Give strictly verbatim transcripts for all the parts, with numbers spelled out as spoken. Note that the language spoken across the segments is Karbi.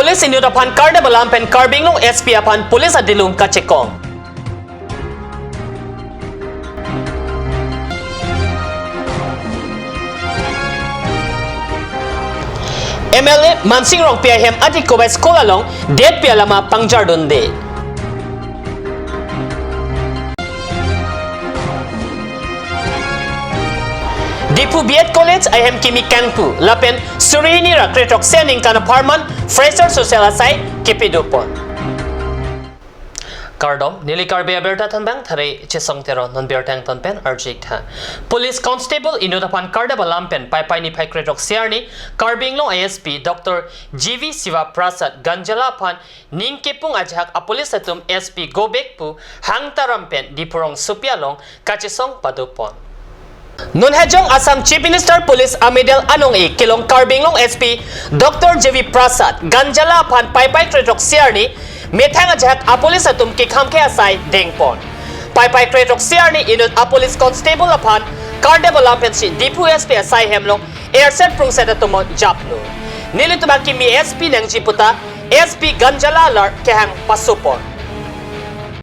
Police inut aphan kardep alam pen Karbi Anglong S P aphan police adilum kachekong. M L A Mansing Rongpi ahem adikobai school along detpi alama pangjardunde. Diphu B Ed College ahem kimi kangpu lapen suri hini ra kre throksi aningkan apharman fresher social asai kepadopon. Kardom, neli Karbi Abirta thanbang thare Chesong Teron, non birta angton pen arju-ik tha. Police Constable inut aphan kardep alam pen Paipai niphai kre throksi arni Karbi Anglong I S P Doctor G V Shiva Prasad Ganjala aphan ning kepung ajahak apolice atum S P govek pu hang taram pen Diphu rongsopi along kachesong padopon. Non hajong Assam Chief Minister Police amedal anong-e kelong Karbi Anglong S P Doctor G V Prasad Ganjala aphan Paipai kre throksi arni methang ajahak apolice atum kekhamkhe asai dengpon. Paipai kre throksi arni inut apolice constable aphan kardep alam pensi Diphu S P asai hem along erset prungset atum japlo. Nelitum akimi S P nangji puta S P Ganjala alar kehang pasopon.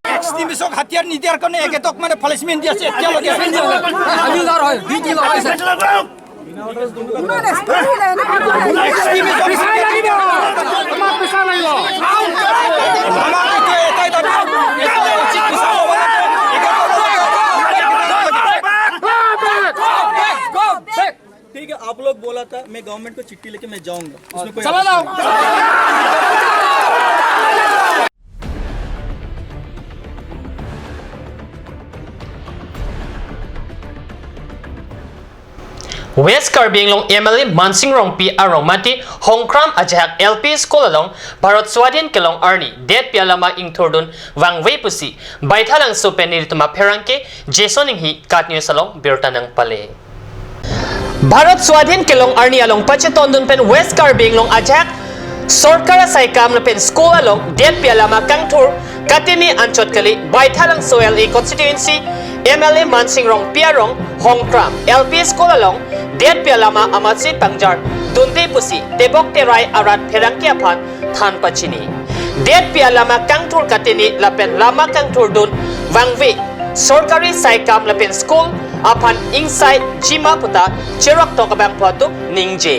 Extremist को हथियार नहीं दिया करने एक तो मैंने पनिशमेंट दिया से क्या लगे? আমি উদাৰ হয়, দুই তিন হয়। ইমান এক্সট্ৰিম হৈ যায় নে? এক্সট্ৰিমিষ্ট আমাৰ পিছা লাগিব। আমাৰ এইটো এটাই দাবী। উচিত বিচাৰ হ'ব লাগে। ठीक है, आप लोग बोला था, मैं गवर्नमेंट को चिट्ठी लेके मैं जाऊंगा। उसमें कोई चला जाओ। West Karbi Anglong M L A Mansing Rongpi arong mate Hongkram ajahak L P school along Bharat Swadhin kelong arni detpi alama ingthurdun vangve pusi Baithalangso pen nelitum apherangke Jason Inghi KAT News along birta nangpale. Bharat Swadhin kelong arni along pachetondun pen West Karbi Anglong ajahak sorkar asai kam lapen school along detpi alama kangthur katene anchot kali Baithalangso L A constituency M L A Mansing Rongpi arong Hongkram L P school along detpi alama amatsi pangjardunde pusi tebok terai arat pherangke aphan than pachini. Detpi alama kangthur katene lapen lama kangthurdun vangve sorkari sai kam lapen school aphan ingsaijima puta cheroktok abangphu atum ningje.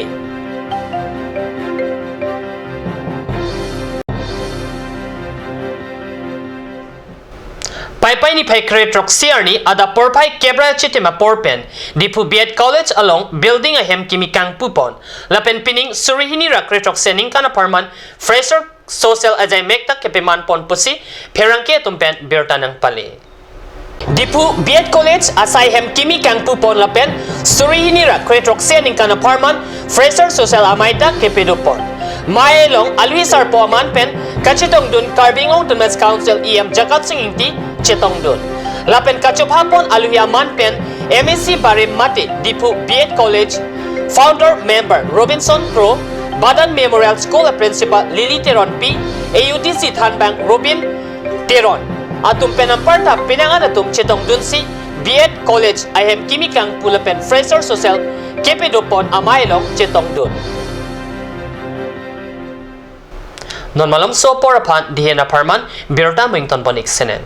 Paipai niphai kre throksi arni adap porphai kep ra chitim apor pen Diphu B Ed College along building ahem kimi kangpupon lapen pining suri hini ra kre throksi aningkan apharman fresher social ajai mektak kepamanpon pusi pherangke atum pen birta nangpale. Diphu B Ed College asai hem kimi kangpupon lapen suri hini ra kre throksi aningkan apharman fresher social amei ta kepadopon. Mei along alohi sarpo aman pen kachetongdun Karbi Anglong Autonomous Council E M Jagat Sing Engti chetongdun. Lapen kachophapon alohi aman pen M A C barim mate Diphu B Ed College founder member Robinson Kro, Badan Memorial School principal Lily Teronpi, A U D C thanbang Robin Teron atum pen anparta penang-an atum chetongdunsi B Ed College ahem kimi kangpu lapen fresher social kepadopon amei along chetongdun. Non malomso apor aphan dihen apharman birta mengton pon-ik senen.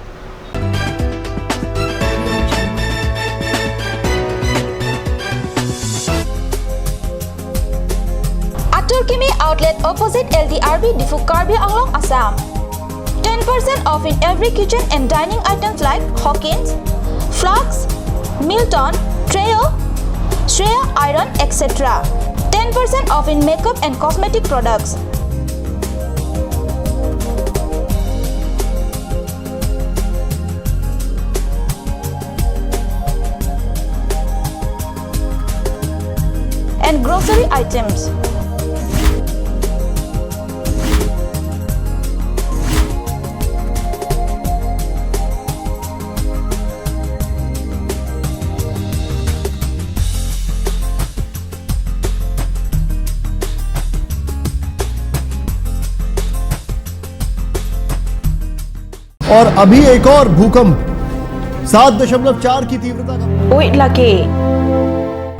Atur Kimi Outlet opposite L D R B Diphu, Karbi Anglong, Assam. Ten percent off in every kitchen and dining items like Hawkins, flasks, Milton, Trio, Shreya iron, et cetera. Ten percent off in makeup and cosmetic products. And grocery items. और अभी एक और भूकंप सात दशमलव चार की तीव्रता का। Oi lake,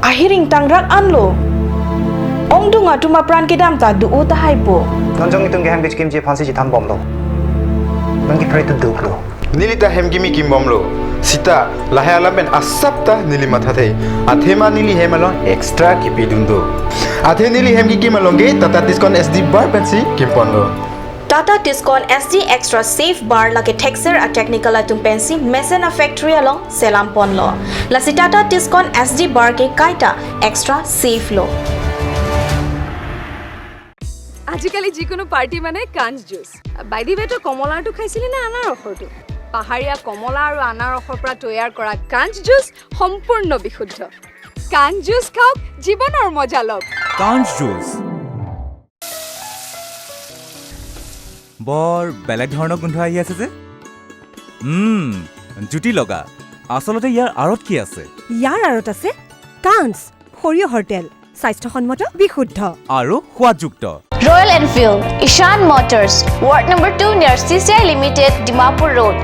ahiring tangrak anlo. Ongdung atum apran kedam ta do-o tahai po. Non jong itum ke hem kechekimji aphansi chethan bomlo. Non ke pray to duklo. Neli ta hem kimi kim bomlo. Sita lahai alam pen asap ta neli mathathe. Athema neli hem along extra kipidun do. Athe neli hem kekim along ke Tata Tiscon S D bar pensi kimponlo. Tata Tiscon S D Extra Safe Bar lake thekser a-technical atum pensi mesen a-factory along selam ponlo. Lasi Tata Tiscon S D Bar ke kaita extra safe lo. আজিকালি যিকোনো পাৰ্টি মানে কাঞ্চ juice. By the ৱে, তই কমলাৰটো খাইছিলি নে আনাৰসৰটো? পাহাৰীয়া কমলা আৰু আনাৰসৰ পৰা তৈয়াৰ কৰা কাঞ্চ জুচ সম্পূৰ্ণ বিশুদ্ধ। কাঞ্চ জুচ খাওক, জীৱনৰ মজা লওক। কাঞ্চ জুচ। বৰ বেলেগ ধৰণৰ গোন্ধ আহি আছে যে। উম, জুতি লগা। আচলতে ইয়াৰ আঁৰত কি আছে? ইয়াৰ আঁৰত আছে কাঞ্চ, সৰিয়হৰ তেল, স্বাস্থ্যসন্মত, বিশুদ্ধ। আৰু সোৱাদযুক্ত। Royal Enfield, Ishan Motors, Ward number two near C C I Limited, Dimapur Road,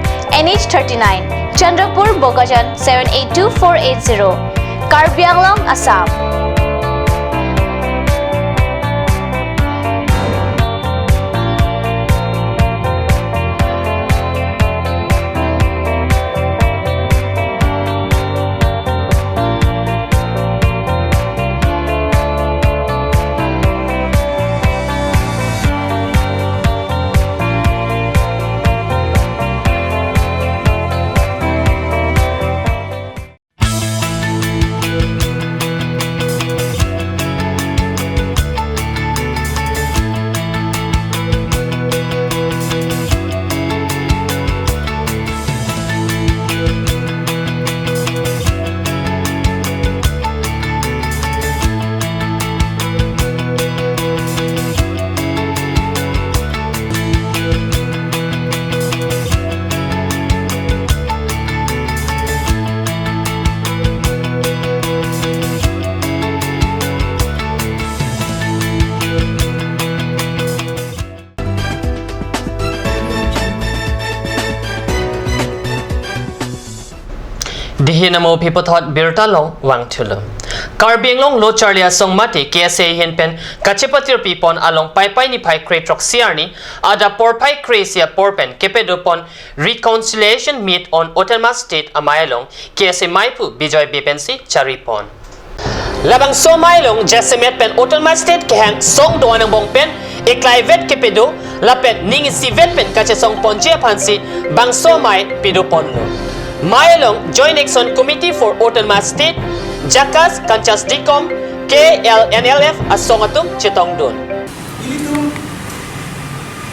N H thirty-nine, Chandrapur, Bokajan, seven eight two four eight zero, Karbi Anglong, Assam. Dihi namo aphi puthot birta along vangthulo. Karbi Anglong lo charli asong mate K S A ahin pen kachepatirpi pon along Paipai niphai kre throksi arni adap porphai kre isi apor pen kepadopon Reconciliation Meet on Autonomous State amei along K S A meiphu Bijoy Bey pensi charipon. Labangso amei along jasemet pen Autonomous State kehang song do-an angbong pen eklaivet kepado lapen ning isivet pen kachesong ponji aphansi bangso amei padoponlo. Amei along Joint Action Committee for Autonomous State, JACAS, Kanchas Dikom, K L N L F asong atum chetongdun. Ilitum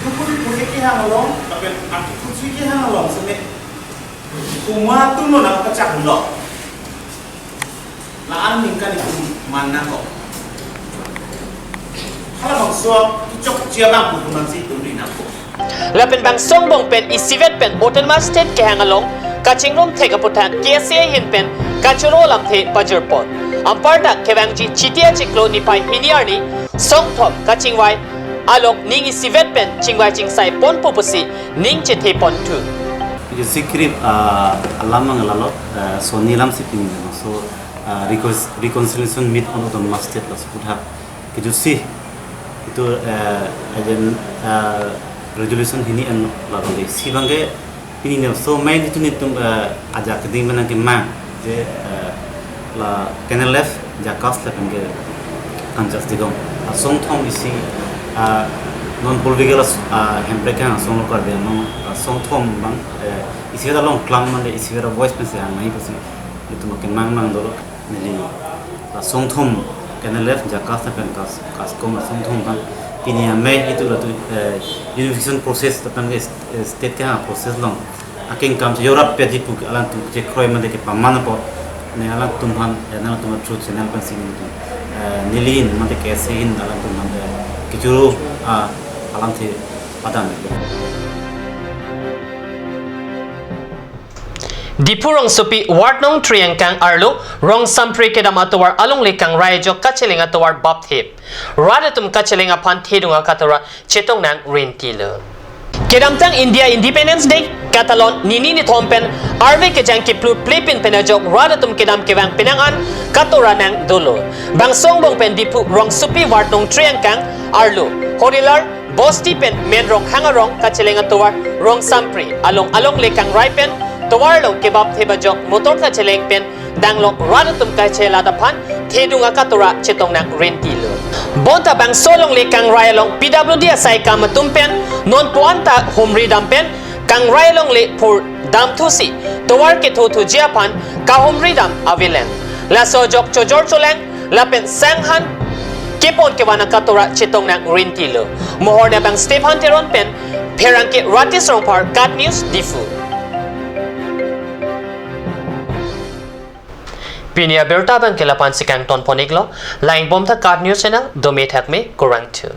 dukun puri kehang along, lapen atu kutsi kehang along, sene kuma atum lo nang pachak lo. La-an ningkan itum man nangkok. Halabangso kechokche abang itum mansi itum ri nangkok. Lapen bangso angbong pen isivet pen Autonomous State kehang along kachingrum thek aphuthak K S A ahin pen kachoro lamthe pajirpon. Anparta kevangji Chiti achiklo niphai hini arni song thom kachingvai along ning isivet pen chingvai chingsai ponpo pusi ning chethe ponthu. Jadi sikrip, ah, alam ang lalo, ah, soni alam si pini, so, ah, recon-, reconciliation meet on Autonomous State lo seputhak. Kejutsi itu, eh, ajen, eh, resolution hini en labang ke si abang ke pini ne so main itu nitum, eh, ajak keding menang ke mang je, eh, la K N L F, JACAS lapen ke Kanchas Dikom. Asong thom isi, eh, non political as-, eh, hemprek kehang asong lo Karbi Anglong, eh, asong thom abang, eh, isi kata long klang mande isi kata voice pensi hang nai pusi itum makin mang mang dolo. Neli la song thom K N L F, JACAS lapen kas, KASCOM la song thom abang pini amei itu latu, eh, unification process lapen ke, eh, state kehang process along akeng kam si yorap pe dipu ke alangtum chekroi mande kepaman apot ne alangtum aphan, eh, nangtum Truth Channel pensi nelitum, eh, neli ahin mande K S A ahin alangtum mande kechoro, ah, alamthe padam. Diphu rongsopi Ward nong three angkang arlo Rongsampri kedam atovar alongle kangrai ajok kacheleng atovar bapthip. Rat atum kacheleng aphan thedung akatovar chetong nang rintilo. Kedamtang India Independence Day katalon nini nithom pen arve kejang keplu plepin pen ajok rat atum kedam kevang penang an katora nang dolo. Bangso angbong pen Diphu rongsopi ward nong tri angkang arlo Horilar Bosti pen Menrong Hangarong kacheleng atovar Rongsampri along alongle kangrai pen tovar along kebap thep ajok motor kacheleng pen danglok rat atum kachelat aphan thedung akatora chetong nang rentilo. Bonta bangso alongle kangrai along P W D asai kam atum pen non puan ta humri dam pen kangrai alongle phur damthusi tovar kethothuji aphan kahumri dam avelang. Laso ajok chojor choleng lapen sanghan kepon kevan akatora chetong nang rentilo. Mohor ne bang Stephen Teron pen Pherangke Ratis Rongphar, KAT News, Diphu. Pini abirta abang ke lapu-an si kangton pon-iklo, lang-ik bom tha KAT News Channel, dome thakme, kurvangthu.